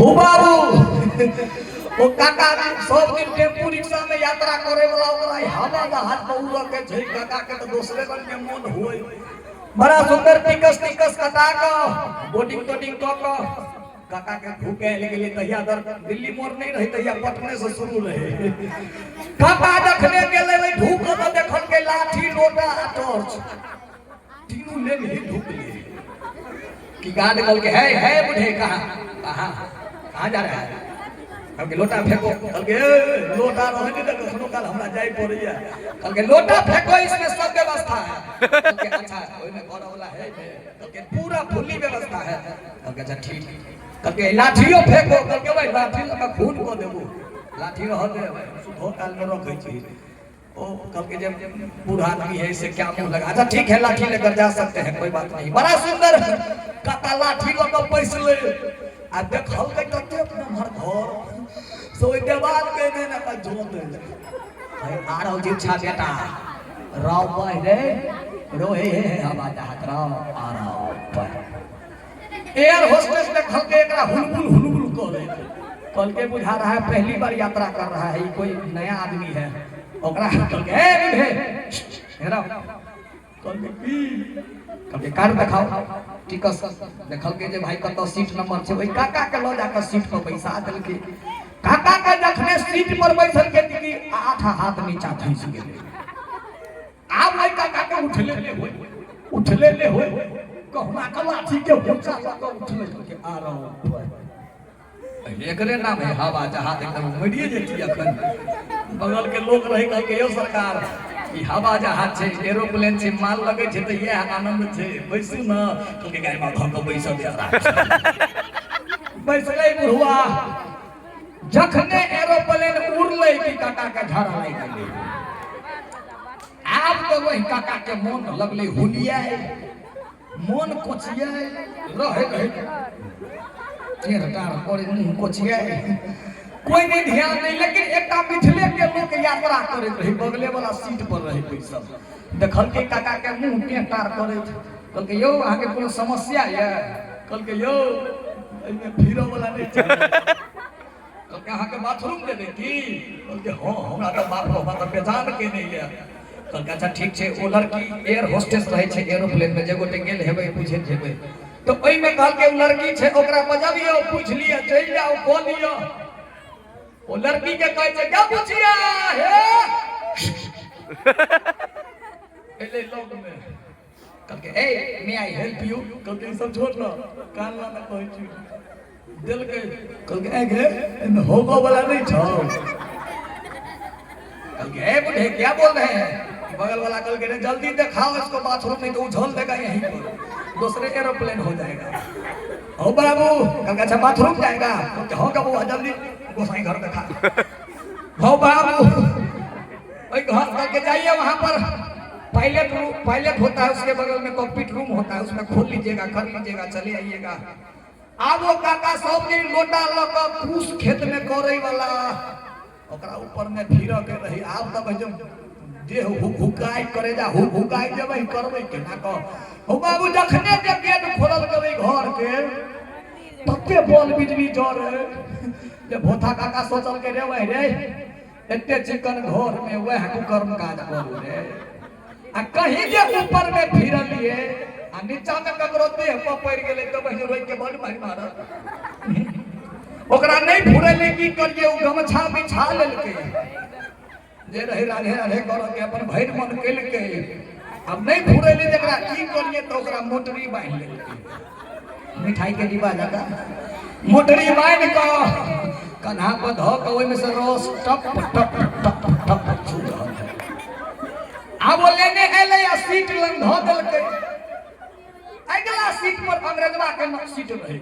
हो बाबू, ओ काका सब दिन टेम्पू रिक्शा में यात्रा करे वाला, ओकरा ई हवा जहाज पर उड़ऽ के छै। काका के तऽ दोसरे रंग के मोन होय। बड़ा सुंदर टिकस टिकस कटा कऽ, बोर्डिंग तोडिंग कऽ कऽ काका के भूखे आयल गेलै। तहिया दर दिल्ली मोड़ नहि रहै, तहिया पटने से शुरू रहै। काका जखने गेलै ओहि ढूक कऽ देखलकै लाठी, लोटा आ टॉर्च तीनू लेल ही ढुकले कि गार्ड कहलकै, है है बुढ़े, कहाँ कहाँ कहाँ जा रहा है? कहलकै, लोटा फेंको। कहलकै, ए, लोटा रहै नहि तऽ कखनो काल हमरा जाय पड़ैया। कहलकै, लोटा फेंको, इसमें सब व्यवस्था है। कहलकै, अच्छा, ओहिमे करऽ वाला है ने? कहलकै, पूरा फुल्ली व्यवस्था है। कहलकै, अच्छा ठीक। कहलकै, लाठियो फेंको। कहलकै, भाई, लाठी लऽ कऽ खून कऽ देबो, लाठी रहऽ दे, सुधो कालमे रखै छी। ओ कहलकै जे बूढ़ा आदमी है, इसे क्या मुंह लगा। अच्छा ठीक है, लाठी लेकर जा सकते हैं, कोई बात नहीं। बड़ा सुंदर काका लाठी लऽ कऽ पैसलै आ देखलकै ततेक नमहर घर से ओहि देवाल के ने ने का जोत आ रहो जिच्छा बेटा राव बह रे रोहे हे हे हवा जहाज राव आ रहो बह। एयर होस्टेस देखलकै एकरा हुलबुल हुलबुल करे, कहलकै बुझा रहा है पहली बार यात्रा कर रहा है, ई कोई नया आदमी है। ओकरा कहलकै, हे बुढ़े हेरा। कहलकै की? कहलकै कार्ड देखाओ, टिकस। देखलकै जे भाई कतऽ सीट नंबर छै। ओहि काका के लऽ जाकऽ सीट पर बैसा देलकै। काका के जखने सीट पर बैसलकै कि आठ हाथ नीचा धंसि गेलै। आब ओहि काका के उठले ले होय, उठले ले होय, कहुना के लाठी के हुचा लऽ कऽ उठले के आ रहो। एकरे नाम है हवा जहाज, एकदम मरिए जेती अखन। बगल के लोग रहे, कहलकै, यौ सरकार, ई हवा जहाज छै, एरोप्लेन छै, माल लगै छै तऽ इएह आनंद छै, बैसू ने। कहलकै, गाय माँ धऽ कऽ बैसल दे। बैसलै बुढ़वा, जखने एरोप्लेन उड़लै कि काका के झाड़ा लागि गेलै। आब तऽ वही काका के मोन लगलै हुलियाए, मोन कोचियाए, रहे रहे टेढ़ टाढ़ करे, मुँह कोचियाए। कोई नहीं ध्यान नहीं, लेकिन एकटा मिथिले के लोक यात्रा करैत रहे, बगले वाला सीट पर रहे बैसल। देखलकै काका के मुँह टेढ़ टाढ़ करैत, कहलकै, यौ, अहाँके कोनो समस्या यऽ? कहलकै, यौ, एहिमे फिरऽ वाला नहि छै। कहलकै, अहाँके बाथरूम देबै की? कहलकै, हँ, हमरा तऽ बाप रे, हमरा तऽ बेजान केने यऽ। कहलकै, अच्छा ठीक छै। ओ लड़की एयर होस्टेस रहै छै एरोप्लेन मे, जे गोटे गेल हेबै बुझैत हेबै। तऽ ओहिमे कहलकै, ओ लड़की छै, ओकरा बजबियौ, पूछि लिअ, चलि जाउ, कऽ लिअ। ओ लड़की के कहै छै, क्या पुछिया हे, एलै लग मे। कहलकै, ए, मे I help you? कहलकै, ई सब छोड़ न, कान ला ने कहै छी। देलकै। कहलकै, ए गे, एहिमे होगो वाला नहि छौ? कहलकै, ए बुढ़े, क्या बोल रहे हैं? बगल वाला कहलकै, रे जल्दी देखाओ इसको बाथरूम, नहीं तो उझल देगा यहीं पर, दूसरे एरोप्लेन हो जाएगा। हो बाबू, कहलकै, अच्छा बाथरूम जाएगा? कहलकै, हो बाबू, जल्दी गोसाई घर देखा। हो बाबू, ओहि घर करके जाइए, वहां पर पायलट रूम, पायलट होता है, उसके बगल में कॉकपिट रूम होता है, उसमें खोल लीजिएगा, कर लीजिएगा, चले आइएगा। आब ओ काका सब दिन लोटा लऽ कऽ कूस खेत में करे वाला, ओकरा ऊपर में फिरऽ के रही। आब तऽ भाई देह हुक हुकाइ करे जा हुक हुकाइ जेबै, करबै केना कऽ? हो बाबू, जखने जे गेट खोलल गेलै घर के, तते बल बिजली जरे जे भोथा काका सोचल के रे वह रे, एते चिकन घर में वह कुकर्म काज करू रे। आ कहीं जे ऊपर में फिरलिए आ नीचा में ककरो देह पर पड़ि गेलै तऽ बहिन रोकि के बड मारि मारत। ओकरा नहि फुरेलै की करिए, ओ गमछा बिछा लेलकै जे रहे राधे राधे करऽ के, अपन भरि मन केलकै। आब नहि फुरेलै जकरा की करिए, तऽ ओकरा मोटरी बान्हि लेलकै, मिठाई के डिब्बा जकाँ मोटरी बान्हि कऽ कन्हा पर धऽ कऽ ओहिमे से रस टप टप टप टप छू रहल है। आब ओ लेने एलै आ सीट लग धऽ देलकै। अगिला सीट पर अंग्रेजवा के सीट रहै।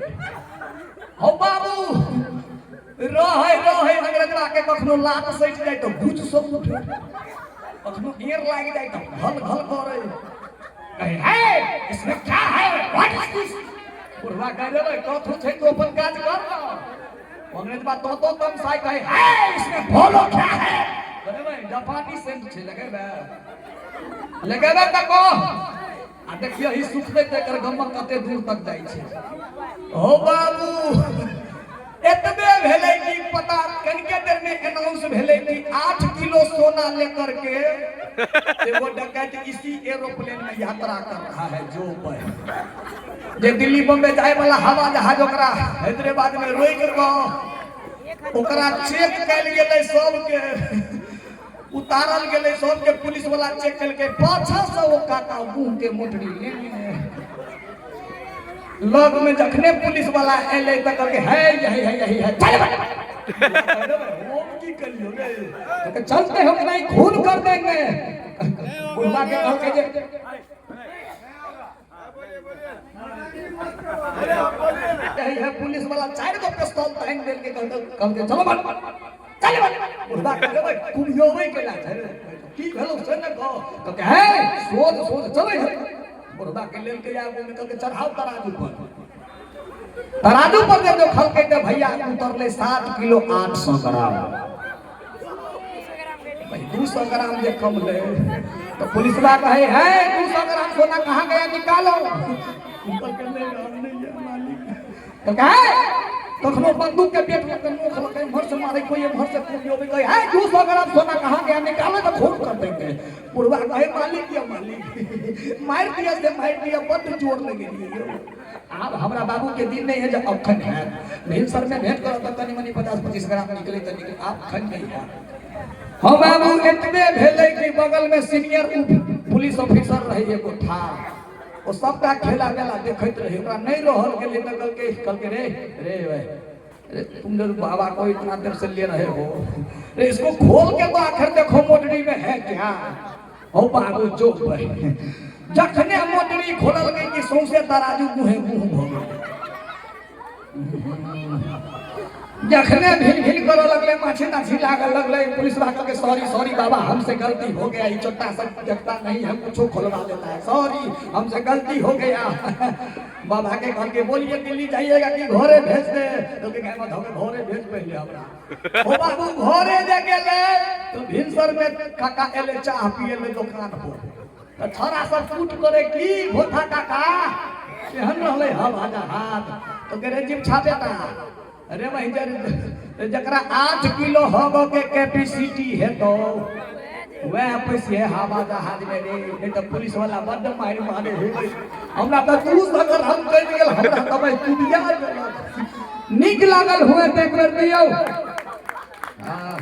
हौ बाबू, रहै रहै अंग्रेजवा के कखनो लात सटि जाय तऽ गुज सब उठे, कखनो एयर लागि जाय तऽ घल घल करे, कहे, है इसमें क्या है, what is दिस? बुढ़वा कह देबै, कथू छै, तू अपन काज कर न। अंग्रेजवा तो तो तमसाय कहे, है इसमें बोलो क्या है? कहे, जापानी सेंट छै, लगेबै लगेबै तऽ कह। आ देखियो ई सुखबै तऽ एकर गमक कते दूर तक जाइ छै। हो बाबू, एते कनिके देर में अनाउंस भेलै कि 8 किलो सोना लेकर के एगो डकैत इसी एरोप्लेन में यात्रा कर रहा है। जो पर जे दिल्ली बम्बे जाए वाला हवा जहाज ओकरा हैदराबाद में रोकि कऽ ओकरा चेक कयल गेलै, सबके उतारल गेलै, सबके पुलिस वाला चेक केलकै। पाछा से ओ काका मुंह के मोटरी लेने लग में जखने पुलिस वाला एलै तऽ कहलकै, है यही है, यही है, चल बे। हम की करियो रे? कहलकै, चलते, हम नहीं खून कर देंगे। बुढ़वा के कहलकै जे यही है। पुलिस वाला चारि गो पिस्तौल तानि देलकै। कहलकै कहलकै चलो बन, चल बन। बुढ़वा कहलकै, भाई कुमियोबै केला छै रे? की भेलौ से ने कह। कहलकै, है सोच सोच चलै छै। बुढ़वा के लेलकै आगू में, कहलकै, चढ़ाओ तराजू पर। तराजू पर जब देखलकै तऽ भैया उतरलै 7 किलो 800 ग्राम। भाई, 200 ग्राम जे कम ले तो पुलिसवा कहे है, 200 ग्राम सोना कहाँ गया, निकालो। कहलकै, नहीं, हम नहीं है मालिक। तो कहे कखनो बंदूक के पेट में नोक लगे, इम्हर से मारे कोई, इम्हर से कोई कहे, है 200 ग्राम सोना कहाँ गया, निकालो तो खून कर देंगे। बुढ़वा कहे, मालिक या मालिक, मार दिया से मार दिया, बड्ड जोर लगे दिए। आब हमरा बाबू के दिन नहीं है जब अखन है भिनसर में भेंट करब तऽ कनि मनि 50-25 ग्राम निकले तऽ निकले, आब अखन नहीं है। हम बाबू एतबे भेलै कि बगल में सीनियर पुलिस ऑफिसर रहे एगो ठाढ़, ओ सबटा खेला वेला देखैत रहे। ओकरा नहीं रहल गेलै तऽ कहलकै कहलकै रे रे भाई अरे, तुम जो बाबा को इतना देर से ले रहे हो रे, इसको खोल के तो आखिर देखो मोटरी में है क्या। हो बाबू, जो भाई जखने मोटरी खोलल गई कि सौंसे तराजू मुहे मुंह भऽ गेलै। जखने भिन भिन करऽ लगले, माछी ताछी लागल लगले। पुलिस वाला के, सॉरी सॉरी बाबा, हमसे गलती हो गया, ये चोट्टा सब देखता नहीं है, कुछो खोलवा देता है, सॉरी, हमसे गलती हो गया। बाबा के कहलके, बोलिए, दिल्ली जाइएगा कि घरे भेज दे? तो के मत, हमें घरे भेज पहले हमरा। ओ बाबू, घरे जे गेले तो भिनसर में काका एले चाह पिए ले दुकान पर, तऽ छौड़ा सब कूट करे की भोथा काका केहन रहलै हवा जहाज? तो कहे, रे जिमछा बेटा, अरे भाई, जकरा 8 किलो हग के कैपेसिटी हेतौ वएह पैसे हवा जहाज में रे, नहीं तऽ पुलिस वाला बड्ड मारि मारे हे। हमरा तऽ 200 ग्राम कटि गेल, हमरा तऽ भाई कुदिया गेल। नीक लागल हुए तऽ एक बेर दियौ। हाँ।